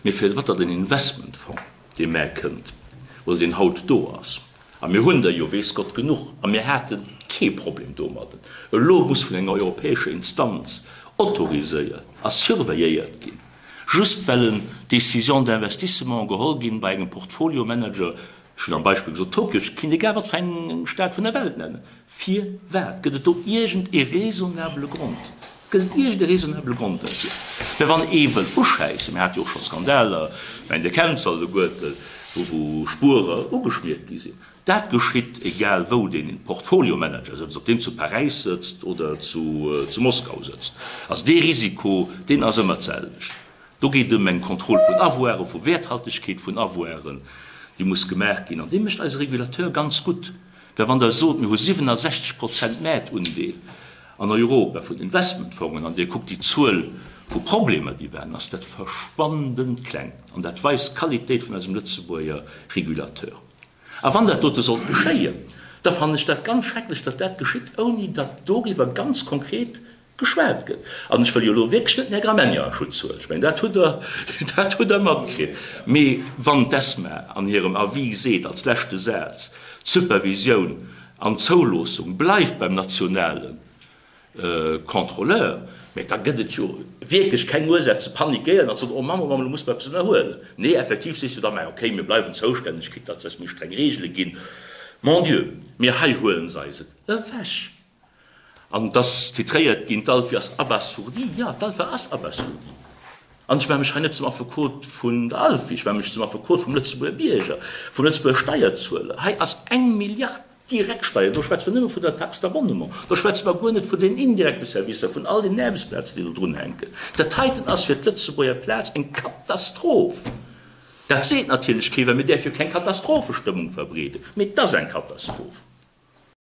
Mee firwat datt en Investmentfong, dee mä kënnt oder deen haut do ass, a mir hunn der jo weess Gott genuch a mir hate kee Problem domadden, elo muss vun enger europäescher Instanz autoriséiert a surveilléiert ginn, just well en Décision d'investissement geholl ginn bei engem Portfoliomanager, ech hunn am Beispill gesot Tokio, ech kinnt egal wat fir eng Stad vun der Welt nennen. Firwat? Gëtt et do iergend ee raisonnabele Grond? Gëtt et iergend ee raisonnabele Grond derfir? Mä wann ee wëll uschäissen, mir hate jo och scho Skandaler, ech mengen Dir kennt se alleguerten, wou wou Spuerer ugeschmiert gi sinn, dat geschitt egal wou deen Portfoliomanager sëtzt, ob deen zu Paräis sëtzt oder zu zu Moskau sëtzt. Also dee Risiko, deen ass ëmmer d'selwecht. Do geet et ëm eng Kontroll vun Avoiren, vu Wäerthaltegkeet vun Avoiren, déi muss gemaach ginn. An déi mécht eise Régulateur ganz gutt. Well wann Der sot, mir hu 67 Prozent Maartundeel an Europa vun Investmentfongen an Dir kuckt déi Zuel vu Problemer, déi waren, ass dat verschwandend kleng. An dat weist d'Qualitéit vun eisem Lëtzebuerger Régulateur. A wann dat dote sollt geschéien, da fannen ech dat ganz schrecklech, datt dat geschitt, ouni datt doriwwer ganz konkret Geschwat gëtt. An ech wëll jo elo wierklech net den Här Gramegna a Schutz huelen, ech mengen, dat hutt Der, dat hutt Der matkritt. Mee wann d'ESMA an hirem Avis seet, als leschte Saz, d'Supervisioun an d'Zouloossung bleift beim nationale Contrôleur, mä da gëtt et jo wierklech keng Ursaach ze panikéieren an ze soen, oh Mamm, oh Mamm, elo musse mer eppes ënnerhuelen. Nee, effektiv sees du da, mä okay, mir bleiwen zoustänneg, quitte datt se eis méi streng Regele ginn, mon Dieu, mee hei huele se eis et ewech. An et ass titréiert ginn, D'Alfi ass abasourdi. Jo, d'Alfa ass abasourdi. An ech maache mech hei net zum Affekot vun der Alfi, ech maache mech zum Affekot vum Lëtzebuerger Bierger, vum Lëtzebuerger Steierzueler. Hei ass eng Milliard Direktsteier, do schwätze mer nëmme vun der Taxe d'abonnement, do schwätze mer guer net vun den indirekte Servicer, vun all den Aarbechtsplazen, déi do drunhänken. Dat heiten ass fir d'Lëtzebuerger Plaz eng Katastroph. Dat seet natierlech kee, well mir däerfe jo keng Katastrophestëmmung verbreeden, mee et ass eng Katastroph.